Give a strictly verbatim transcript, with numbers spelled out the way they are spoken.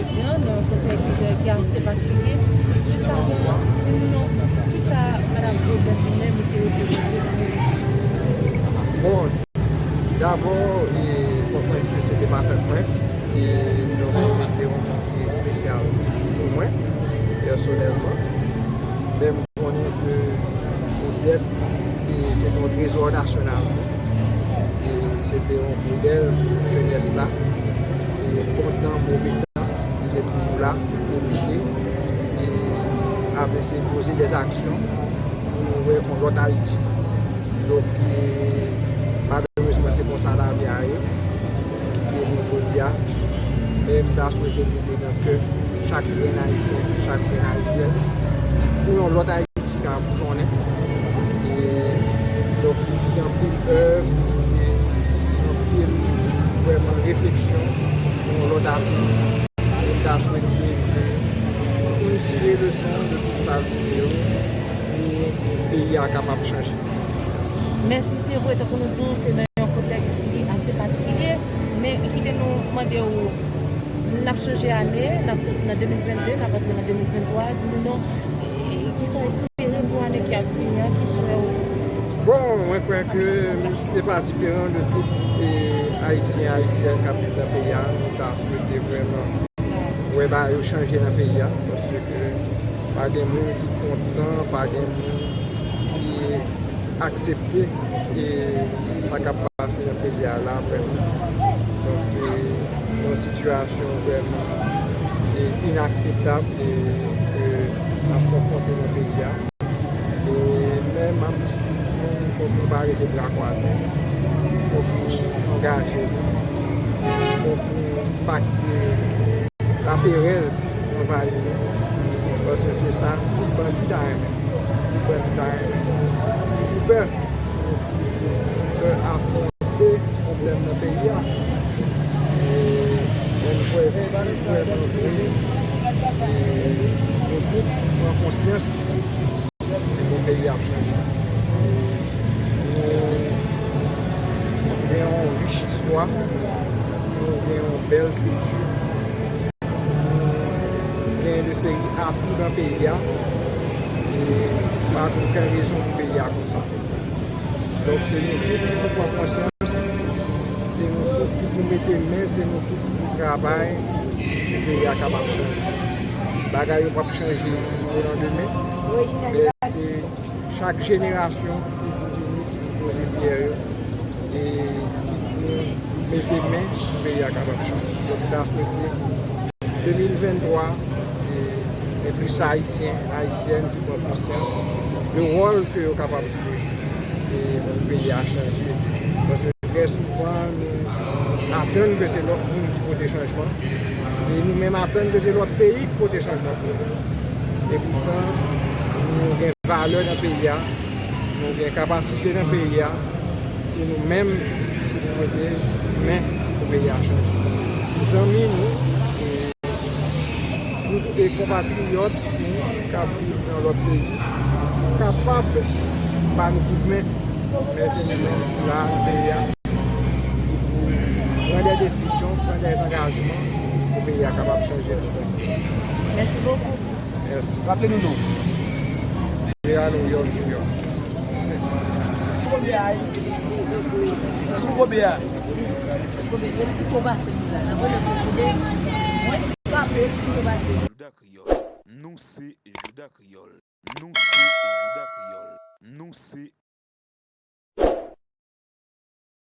jodi a nan yon kontèks ki ase patikilye. Jiskavan, di nou non, kisa Madanm Odette li menm li te reprezante pou nou? Bon, dabò, e, fòk mwen di ke se te matant mwen, e, donk se te yon moun ki espesyal pou mwen, pèsonèlman. Lè m konnen ke Odette, e, se te yon trezò nasyonal, e, se te yon modèl pou jenès la, e, bon tan, move tan, li te toujou la pou pwomete e ap eseye poze dè aksyon pou nou wè yon lòt Ayiti. Donk, e, malerezman, se konsa lavi a ye. Li kite nou jodi a. Men m ta swete l rete nan kè chak grenn Ayisyen, chak grenn Ayisyèn, pou yon lòt Ayiti ka tounen. E, donk, li kite anpil èv, li kite anpil vrèman refleksyon pou yon lòt avni. E m ta swete ke nou tire leson de tout sa l kite yo pou peyi a kapab chanje. Mèsi, se vre, tankou nou di w, se nan yon kontèks ki ase patikilye, men kite nou mande w, n ap chanje ane, n ap soti nan de mil vennde, n ap antre nan de mil venntwa, di nou non, e, kisa w espere pou ane ki ap vini an, ki swè w? Bon, mwen kwè ke se pa diferan de tout, e, Ayisyen, Ayisyèn k ap viv nan peyi a, nou ta swete vrèman wè bagay yo chanje nan peyi a, paske pa gen moun ki kontan, pa gen moun ki aksepte, e, sa k ap pase nan peyi a la, vrèman. Donk, se yon sitiyasyon vrèman, e, inakseptab, e, ke n ap konfwonte nan peyi a. E, men m ap di, fòk nou pa rete bra kwaze, fòk nou angaje nou, fòk nou pa kite laperèz anvayi nou, paske se sa tout bandi ta renmen, tout bandi ta renmen. Li pè, li pè afwonte pwoblèm nan peyi a. E, men m kwè si vrèman vre, e, nou tout pran konsyans, e, bon, peyi a ap chanje. E, nou gen yon rich istwa, nou gen yon bèl kilti, nou gen de seri atou nan peyi a, e pa gen okenn rezon pou peyi a konsa. Donk, se nou tout ki pou pran konsyans, se nou tout ki pou mete men, se nou tout ki pou travay pou peyi a kapab chanje. Bagay yo p ap chanje di jou o landemen, men se chak jenerasyon ki pou vini, ki pou poze pyè yo, e ki pou mete men pou peyi a kapab chanje. Donk, m ta swete de mil venntwa, e, e plis Ayisyen, Ayisyèn ki pran konsyans de wòl ke yo kapab jwe, e, pou peyi a chanje. Paske trè souvan, nou atann ke se lòt moun ki pote chanjman, e nou menm atann ke se lòt peyi ki pote chanjman pou nou. E poutan, nou gen valè nan peyi a, nou gen kapasite nan peyi a, se nou menm ki pou mete men pou peyi a chanje. Zanmi nou, e, tout, e, konpatriyòt nou k ap viv nan lòt peyi kapab ba nou kout men, men se nou menm ki la nan peyi a ki pou pran de desizyon, pran de angajman pou peyi a kapab chanje. Mèsi bokou. Mèsi. Raple nou non. Gerard Oriol Junior. Mèsi. Kote w ye? Kote w ye? Kote w pase nou la? Nan mwen, mwen frape, kote w pase? Jouda Kreyòl. Nou se Jouda Kreyòl. Nou se Jouda Kreyòl. Nou se